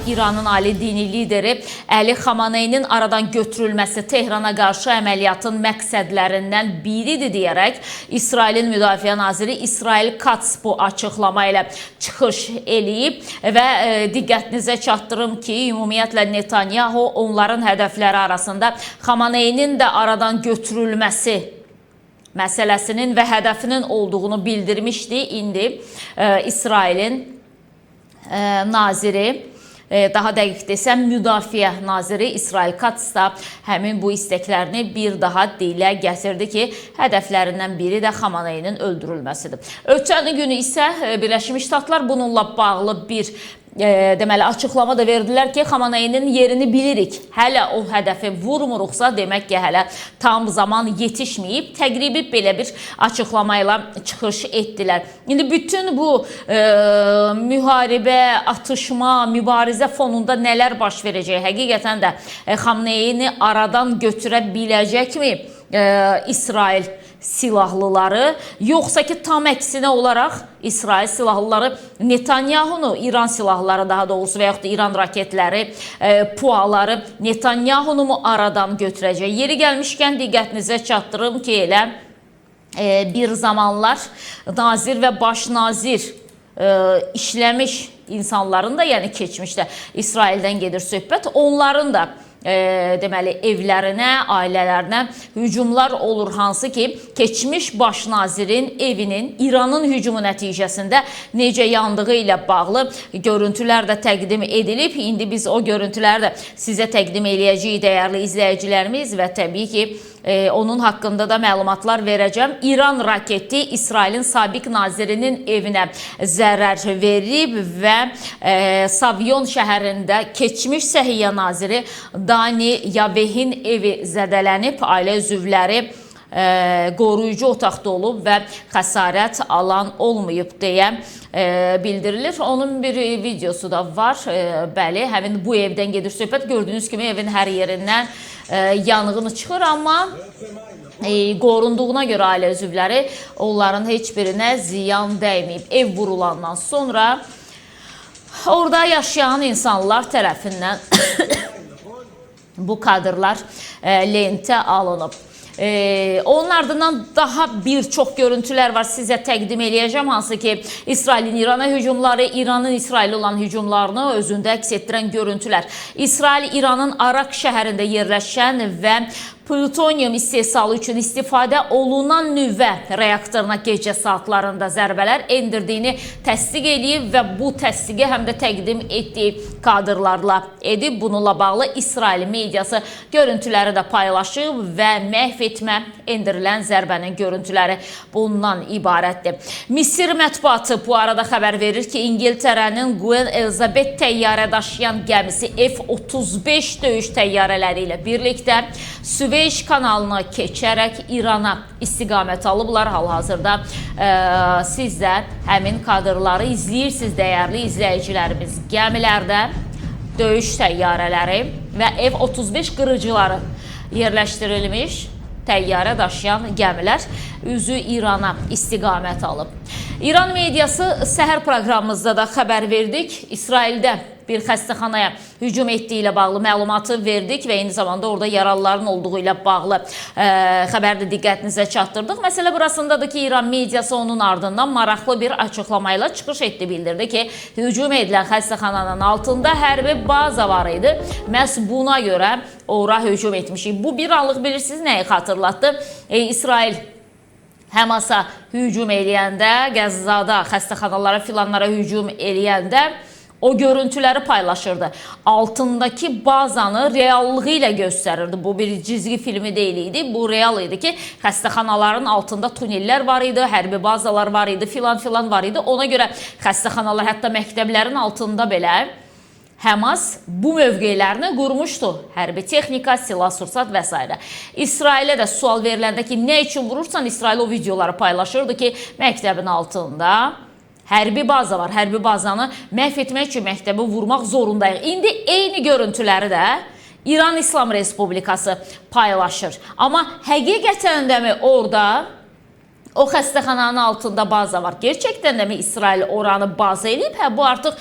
İranın ali dini lideri Əli Xameneyinin aradan götürülməsi Tehrana qarşı əməliyyatın məqsədlərindən biridir deyərək İsrailin Müdafiə Naziri İsrail Katz bu açıqlama ilə çıxış eləyib və diqqətinizə çatdırım ki, ümumiyyətlə Netanyahu onların hədəfləri arasında Xameneyinin də aradan götürülməsi məsələsinin və hədəfinin olduğunu bildirmişdi. İndi İsrailin naziri, daha dəqiq desəm Müdafiə Naziri İsrail Katz da həmin bu istəklərini bir daha dilə gətirdi ki, hədəflərindən biri də Xameneyinin öldürülməsidir. Ötən günü isə Birləşmiş Ştatlar bununla bağlı bir deməli açıqlama da verdilər ki, Xameneyinin yerini bilirik. Hələ o hədəfi vurmuruqsa, demək ki, hələ tam zaman yetişməyib. Təqribi belə bir açıqlama ilə çıxış etdilər. İndi bütün bu müharibə, atışma, mübarizə fonunda nələr baş verəcək? Həqiqətən də Xameneyini aradan götürə biləcəkmi İsrail silahlıları, yoxsa ki tam əksinə olaraq İsrail silahlıları Netanyahunu, İran silahlıları daha doğrusu və yaxud da İran raketləri, PUA-ları Netanyahunu mu aradan götürəcək? Yeri gəlmişkən diqqətinizə çatdırım ki, elə bir zamanlar nazir və baş nazir işləmiş insanların da, yəni keçmişdə İsraildən gedir söhbət, onların da deməli evlərinə, ailələrinə hücumlar olur, hansı ki keçmiş baş nazirin evinin İranın hücumu nəticəsində necə yandığı ilə bağlı görüntülər də təqdim edilib. İndi biz o görüntüləri də sizə təqdim eləyəcəyik dəyərli izləyicilərimiz və təbii ki onun haqqında da məlumatlar verəcəm. İran raketi İsrailin sabiq nazirinin evinə zərər verib və Savyon şəhərində keçmiş səhiyyə naziri Dani Yavehin evi zədələnib. Ailə üzvləri qoruyucu otaqda olub və xəsarət alan olmayıb deyə bildirilir. Onun bir videosu da var. Bəli, həmin bu evdən gedir söhbət. Gördüyünüz kimi evin hər yerindən yanğını çıxır, amma qorunduğuna görə ailə üzvləri onların heç birinə ziyan dəyməyib. Ev vurulandan sonra orada yaşayan insanlar tərəfindən bu kadrlar lentə alınıb. Onun ardından daha bir çox görüntülər var sizə təqdim eləyəcəm. Hansı ki İsrailin İrana hücumları, İranın İsrailə olan hücumlarını özündə əks etdirən görüntülər. İsrail İranın Arak şəhərində yerləşən və plutonium istehsalı üçün istifadə olunan nüvə reaktoruna gecə saatlarında zərbələr endirdiyini təsdiq eləyib və bu təsdiqi həm də təqdim etdiyi kadrlarla edib. Bununla bağlı İsrail mediası görüntüləri də paylaşıb və məhv etmə endirilən zərbənin görüntüləri bundan ibarətdir. Misir mətbuatı bu arada xəbər verir ki, İngiltərənin Queen Elizabeth təyyarə daşıyan gəmisi F-35 döyüş təyyarələri ilə birlikdə Süveyş kanalını keçərək İrana istiqamət alıblar. Hal-hazırda siz də həmin kadrları izləyirsiniz dəyərli izləyicilərimiz. Gəmilərdə döyüş təyyarələri və F-35 qırıcıları yerləşdirilmiş təyyarə daşıyan gəmilər üzü İrana istiqamət alıb. İran mediası səhər proqramımızda da xəbər verdik. İsraildə bir xəstəxanaya hücum etdiyi ilə bağlı məlumatı verdik və eyni zamanda orada yaralıların olduğu ilə bağlı xəbər də diqqətinizə çatdırdıq. Məsələ burasındadır ki, İran mediası onun ardından maraqlı bir açıqlamayla çıxış etdi, bildirdi ki, hücum edilən xəstəxananın altında hərbi baza var idi. Məhz buna görə ora hücum etmişik. Bu bir anlıq bilirsiniz nəyi xatırlatdı? İsrail Həmasa hücum eləyəndə, Qəzzada xəstəxanalara filanlara hücum eləyəndə o görüntüləri paylaşırdı. Altındakı bazanı reallığı ilə göstərirdi. Bu bir cizgi filmi deyil idi. Bu real idi ki, xəstəxanaların altında tunellər var idi, hərbi bazalar var idi, filan filan var idi. Ona görə xəstəxanalar, hətta məktəblərin altında belə Həmas bu mövqelərini qurmuşdu. Hərbi texnika, silah-sursat və s. İsrailə də sual veriləndə ki, nə üçün vurursan, İsrail o videoları paylaşırdı ki, məktəbin altında hərbi baza var. Hərbi bazanı məhv etmək üçün məktəbi vurmaq zorundayıq. İndi eyni görüntüləri də İran İslam Respublikası paylaşır. Amma həqiqətən də mi orada O xəstəxananın altında baza var. Gerçəkdən də mi İsrail oranı baza eləyib? Hə, bu artıq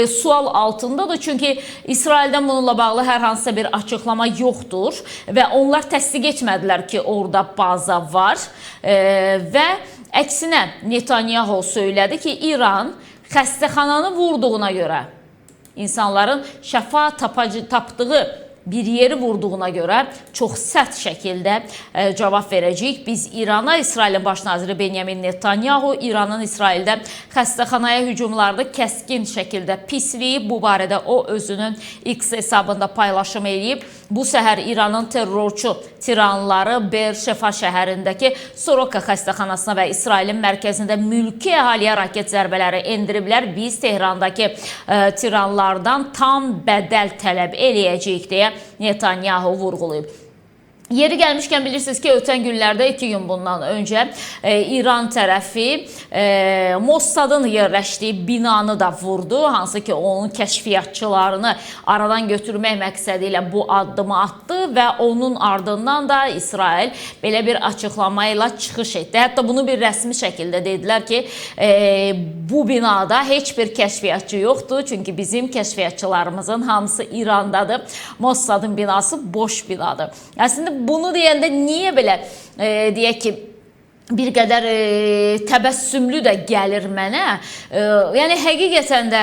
sual altındadır. Çünki İsraildən bununla bağlı hər hansısa bir açıqlama yoxdur və onlar təsdiq etmədilər ki, orada baza var. Və əksinə Netanyahu söylədi ki, İran xəstəxananı vurduğuna görə, insanların şəfa tapdığı bir yeri vurduğuna görə çox sərt şəkildə cavab verəcəyik. Biz İrana, İsrailin baş naziri Benyamin Netanyahu İranın İsraildə xəstəxanaya hücumlarını kəskin şəkildə pisləyib. Bu barədə o özünün X hesabında paylaşım eləyib. Bu səhər İranın terrorçu tiranları Beer-Şefa şəhərindəki Soroka xəstəxanasına və İsrailin mərkəzində mülki əhaliyə raket zərbələri endiriblər. Biz Tehrandakı tiranlardan tam bədən tələb eləyəcəyik deyə Netanyahu vurğulayıb. Yeri gəlmişkən bilirsiniz ki, ötən günlərdə 2 gün bundan öncə İran tərəfi Mossadın yerləşdiyi binanı da vurdu. Hansı ki, onun kəşfiyyatçılarını aradan götürmək məqsədi ilə bu addımı atdı və onun ardından da İsrail belə bir açıqlama ilə çıxış etdi. Hətta bunu bir rəsmi şəkildə dedilər ki, bu binada heç bir kəşfiyyatçı yoxdur. Çünki bizim kəşfiyyatçılarımızın hamısı İrandadır. Mossadın binası boş binadır. Əslində bunu deyəndə niyə belə deyək ki, bir qədər təbəssümlü də gəlir mənə. Yəni həqiqətən də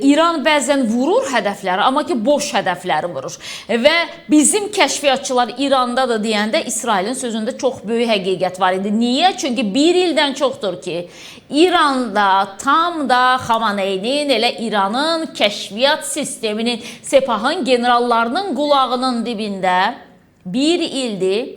İran bəzən vurur hədəfləri, amma ki boş hədəfləri vurur. Və bizim kəşfiyyatçılar İranda da deyəndə İsrailin sözündə çox böyük həqiqət var idi. Niyə? Çünki bir ildən çoxdur ki, İranda tam da Xamaneyinin, elə İranın kəşfiyyat sisteminin, Sepahın generallarının qulağının dibində bir ildir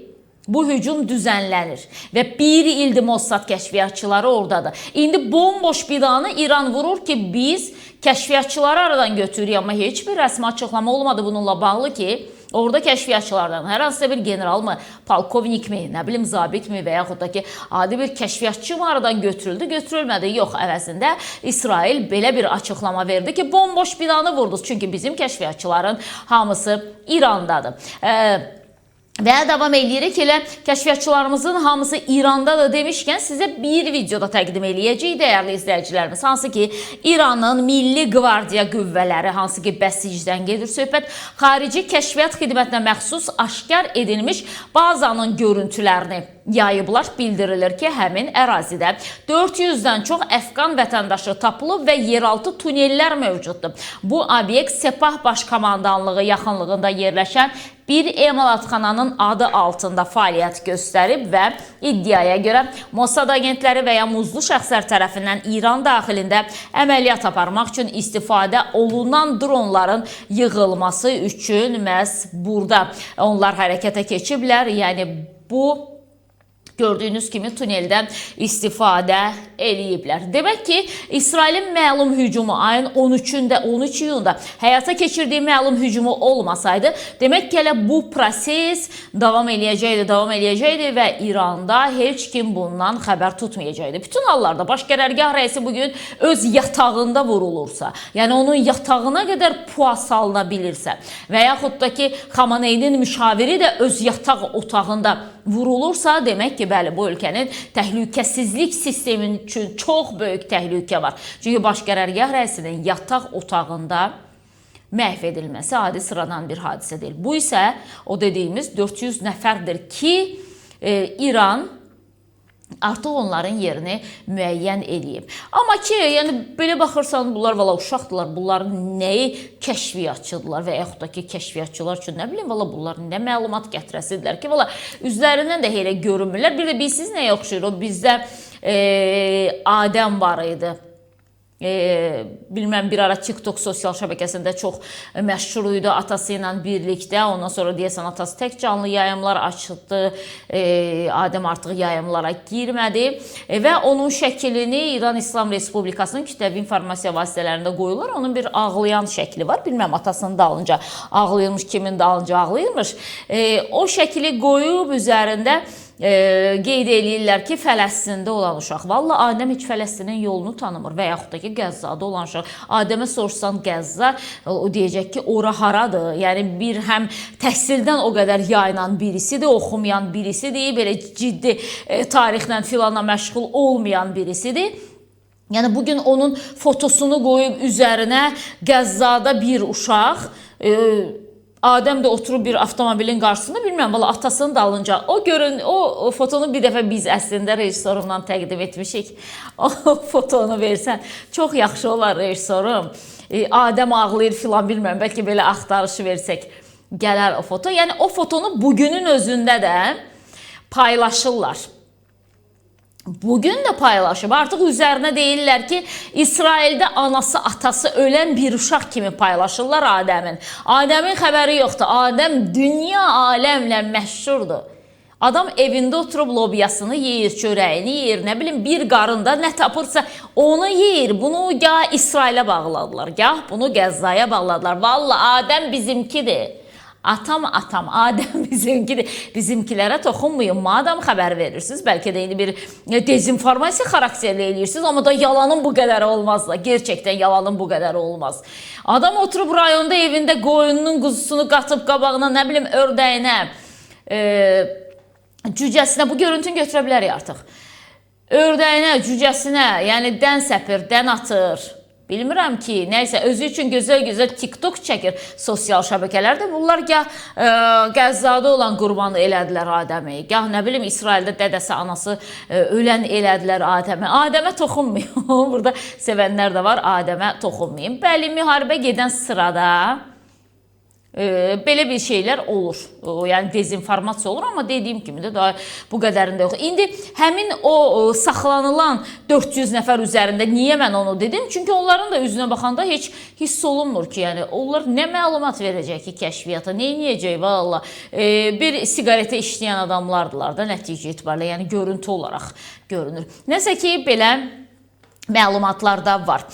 bu hücum düzənlənir və bir ildir Mossad kəşfiyyatçıları oradadır. İndi bomboş binanı İran vurur ki, biz kəşfiyyatçıları aradan götürürük, amma heç bir rəsmi açıqlama olmadı bununla bağlı ki, orada kəşfiyyatçılardan hər hansısa bir general mı, polkovnik mi, nə bilim zabit mi və yaxud da ki, adi bir kəşfiyyatçı mı aradan götürüldü, götürülmədi. Yox, əvəzində İsrail belə bir açıqlama verdi ki, bomboş binanı vurdunuz. Çünki bizim kəşfiyyatçıların hamısı İrandadır. Və davam eləyirik. Elə kəşfiyyatçılarımızın hamısı İranda da demişkən sizə bir videoda təqdim eləyəcəyik dəyərli izləyicilərimiz. Hansı ki İranın Milli Qvardiya qüvvələri, hansı ki Bəsicdən gedir söhbət, xarici kəşfiyyat xidmətinə məxsus aşkar edilmiş bazanın görüntülərini yayıblar. Bildirilir ki, həmin ərazidə 400-dən çox Əfqan vətəndaşı tapılıb və yeraltı tunellər mövcuddur. Bu obyekt Sepah Başkomandanlığı yaxınlığında yerləşən bir emalatxananın adı altında fəaliyyət göstərib və iddiaya görə Mossad agentləri və ya muzlu şəxslər tərəfindən İran daxilində əməliyyat aparmaq üçün istifadə olunan dronların yığılması üçün məhz burada onlar hərəkətə keçiblər. Yəni bu gördüyünüz kimi tuneldən istifadə eləyiblər. Demək ki, İsrailin məlum hücumu ayın 13-ündə, 13 iyunda həyata keçirdiyi məlum hücumu olmasaydı, demək ki, elə bu proses davam eləyəcəkdi və İranda heç kim bundan xəbər tutmayacaqdı. Bütün hallarda baş qərargah rəisi bugün öz yatağında vurulursa, yəni onun yatağına qədər pua salına bilirsə və yaxud da ki, Xamaneyinin müşaviri də öz yataq otağında vurulursa, demək ki, bəli, bu ölkənin təhlükəsizlik sistemi üçün çox böyük təhlükə var. Çünki baş qərargah rəisinin yataq otağında məhv edilməsi adi sıradan bir hadisə deyil. Bu isə o dediyimiz 400 nəfərdir ki, İran artıq onların yerini müəyyən eləyib. Amma ki, yəni belə baxırsan, bunlar valla uşaqdılar, bunların nəyi kəşfiyyatçıdırlar və yaxud da ki, kəşfiyyatçılar üçün nə bilim, valla bunlar nə məlumat gətirəsidirlər ki, valla üzlərindən də elə görünmürlər. Bir də bilsiz nəyə oxşayır? O bizdə Adəm var idi. Bilməm bir ara TikTok sosial şəbəkəsində çox məşhur idi atası ilə birlikdə. Ondan sonra deyəsən atası tək canlı yayımlar açdı. Adəm artıq yayımlara girmədi və onun şəklini İran İslam Respublikasının kütləvi informasiya vasitələrində qoyurlar. Onun bir ağlayan şəkli var. Bilməm atasının dalınca ağlayırmış, kimin dalınca ağlayırmış. O şəkli qoyub üzərində qeyd eləyirlər ki, Fələstində olan uşaq. Valla Adəm heç Fələstinin yolunu tanımır və yaxud da ki, Qəzzada olan uşaq. Adəmə soruşsan Qəzza, o deyəcək ki, ora haradır? Yəni bir həm təhsildən o qədər yayınan birisidir, oxumayan birisidir, belə ciddi tarixlə filanla məşğul olmayan birisidir. Yəni bugün onun fotosunu qoyub üzərinə Qəzzada bir uşaq, Adəm də oturub bir avtomobilin qarşısında, bilmirəm, valla atasının dalınca. O görün, o fotonu bir dəfə biz əslində rejissorumla təqdim etmişik. O fotonu versən çox yaxşı olar rejissorum. Adəm ağlayır filan, bilmirəm, bəlkə belə axtarışı versək gələr o foto. Yəni o fotonu bugünün özündə də paylaşırlar. Bugün də paylaşıb. Artıq üzərinə deyirlər ki, İsraildə anası, atası ölən bir uşaq kimi paylaşırlar Adəmin. Adəmin xəbəri yoxdur. Adəm dünya aləmlə məşhurdur. Adam evində oturub lobiyasını yeyir, çörəyini yeyir, nə bilim bir qarında nə tapırsa onu yeyir. Bunu gah İsrailə bağladılar, gah bunu Qəzzaya bağladılar. Vallahi Adəm bizimkidir. Atam, atam, Adəm bizimkidir. Bizimkilərə toxunmayın. Madam xəbər verirsiniz, bəlkə də indi bir dezinformasiya xarakterli eləyirsiniz, amma da yalanın bu qədəri olmaz da. Gerçəkdən yalanın bu qədəri olmaz. Adam oturub rayonda evində qoyununun quzusunu qatıb qabağına, nə bilim ördəyinə, cücəsinə, bu görüntünü götürə bilərik artıq. Ördəyinə, cücəsinə, yəni dən səpir, dən atır. Bilmirəm ki, nəysə özü üçün gözəl-gözəl TikTok çəkir sosial şəbəkələrdə. Bunlar gah Qəzzada olan qurbanı elədilər Adəmi, gah nə bilim İsraildə dədəsi, anası ölən elədilər Adəmi. Adəmə toxunmayın. Burada sevənlər də var, Adəmə toxunmayın. Bəli, müharibə gedən sırada belə bir şeylər olur. Yəni dezinformasiya olur, amma dediyim kimi də daha bu qədərində yox. İndi həmin o saxlanılan 400 nəfər üzərində niyə mən onu dedim? Çünki onların da üzünə baxanda heç hiss olunmur ki, yəni onlar nə məlumat verəcək ki, kəşfiyyata, nə eləyəcək valla. Bir siqaretə işləyən adamlardılar da nəticə itibarilə, yəni görüntü olaraq görünür. Nəsə ki, belə məlumatlar da var.